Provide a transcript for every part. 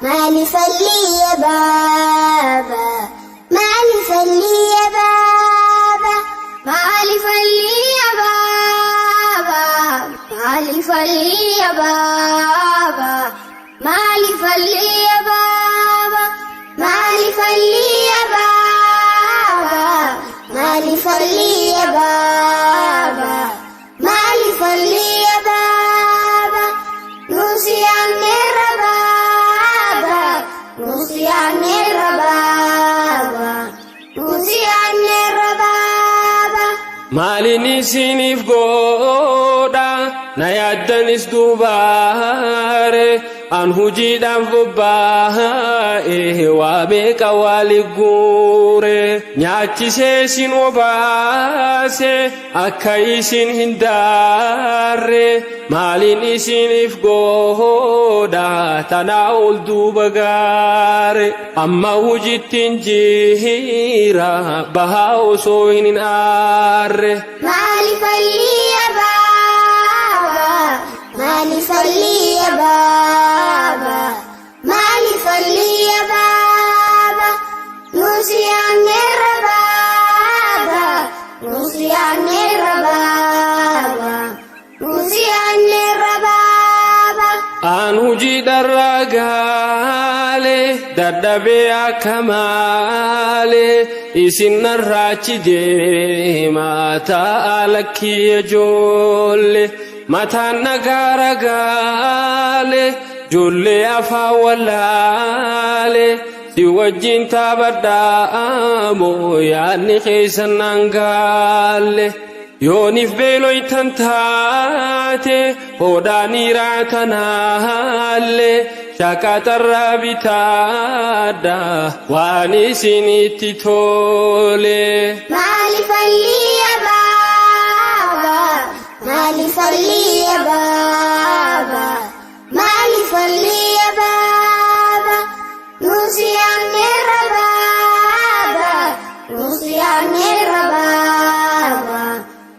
Maaliifan liyya baaba? Maaliifan liyya baaba? Maaliifan liyya baaba? Maaliifan liyya baaba? Maaliifan liyya baaba? Maaliifan liyya baaba? Maaliifan liyya baaba? Maaliifan liyya baaba? Nusiyaanneerra baaba. Nusiyaanneerra baaba. Nusiyaanneerra baaba. Maaliin isiniif godha na yaaddanis duubaare an hujiidhaan bobbaa'e waa meeqa waali guure nyaachisee isin obaase akka isin hin daarre maaliin isiniif godha tanaa ol duuba gaare amma hujittiin jira bahaa osoo hin aarre. Maaliifan liyya baaba? Maaliifan liyya baaba? Maaliifan liyya baaba? Nusiyaanneerra baaba. Nusiyaanneerra baaba. Nusiyaanneerra baaba. Aan hujii dharraa gaale dadhabee akka maale isin narraachi deema ta'a lakkii ijoollee mataan nagaara gaale ijoollee afaan wallaale si wajjin taphadhaamoo yaadni keessan naan gaalle. Yooniif beeloytan taate hodhaanii raatanaalle shaqaxarraa bitaadha waan isinitti tole. Maaliifan liyya baaba? Maaliifan liyya baaba? Maaliifan liyya baaba? Nusiyaanneerra baaba. Nusiyaanneerra baaba.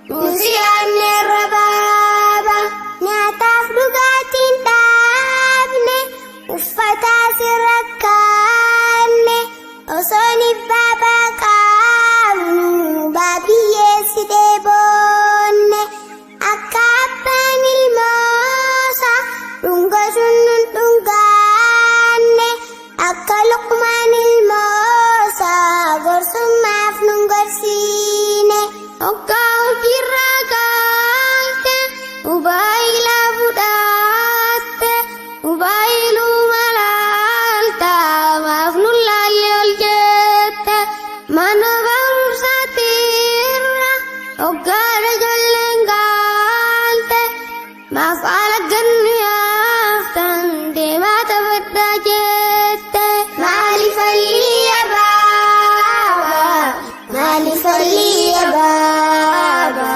Nusiyaanneerra baaba. Nyaataaf dhugaatiin dhaabne uffata sirra kaanne osoo baabaa qabnu baabiyyeessitee boonne akka abbaan ilmoosa dhungasuun nun dhungaanne akka luqmaan ilmoosa gorsummaaf nun gorsiine. Hoggaa hojiirraa kaalte mobaayila fudhatte mobaayiluu malaalta maaf nu laalle ol jette mana barumsaatirra hoggaa ijoolleen gaalte maaf haala gannu yaaftan deemaa taphadhaa jette. Maaliifan liyya baaba? Maaliifan liyya baaba?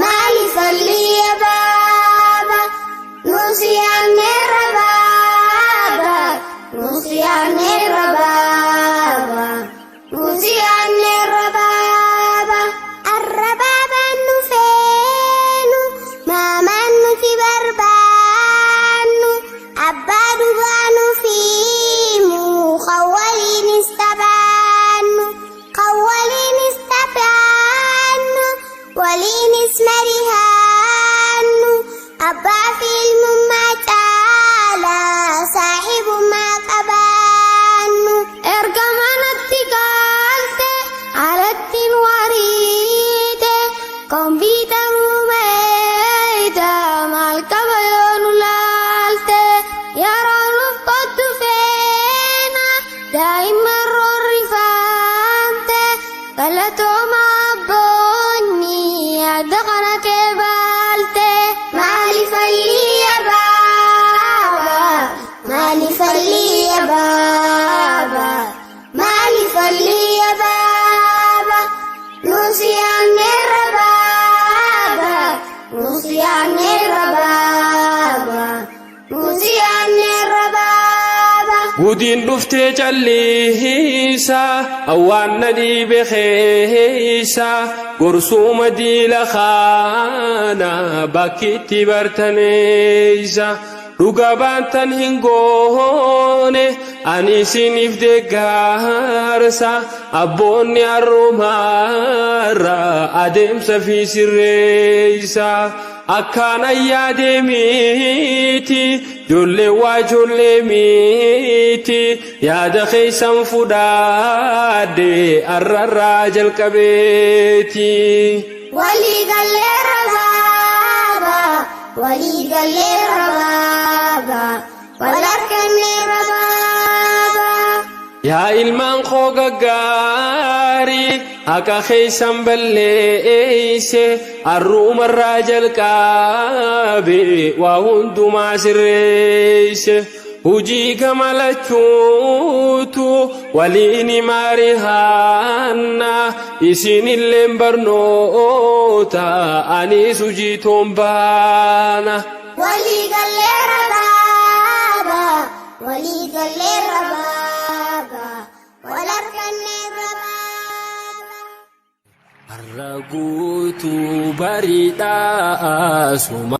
Maaliifan liyya baaba? Nusiyaanneerra baaba. Nusiyaanneerra baaba. Nusiyaanneerra baaba. Arra baabaan nu feenu maamaan nuti barbaannu abbaa dhugaa nu fiimu kan waliinis taphaannu kan waliinis taphaannu waliinis marihaannu abbaa fi ilmummaa caalaa saahibummaa qabaannu. Erga manatti galte alattiin wariite kompiitaruu meeyda maal qaba yoo nu laalte yeroo nuuf qottu feena daa'imman roorrifamte galatooma abboonni yaada kana kee baalte. Maaliifan liyya baaba? Maaliifan liyya baaba? Maaliifan liyya baaba? Nusiyaanneerra baaba. Nusiyaanneerra baaba. Nusiyaanneerra baaba. Gudiin dhuftee calliisa awwaan na dhiibe keessa gorsuma diila kaana bakkitti bartaneessa. Dhuga baantan hin goone ani isiniif deeggarsa. Abboonni har'umarra adeemsa fi sirreessa. Akkaan ayyaadee miti, ijoollee waa ijoollee miti, yaada keessan fudhaadhe har'arraa jalqabeeti. Walii galleerra baaba, walii galleerra baaba, wal harkanneerra baaba. Yaa ilmaan koo gaggaarii, haqa keessan balleeyse, har'umarraa jalqabe waa hundumaa sirreeyse. Hujii gama lachuutu waliin mari'anna, isinilleen barnoota, anis hujii toon baana. Walii galleerra baaba, walii galleerra baaba, wal harkanneerra baaba. Har'a guutuu bariidhaa suma.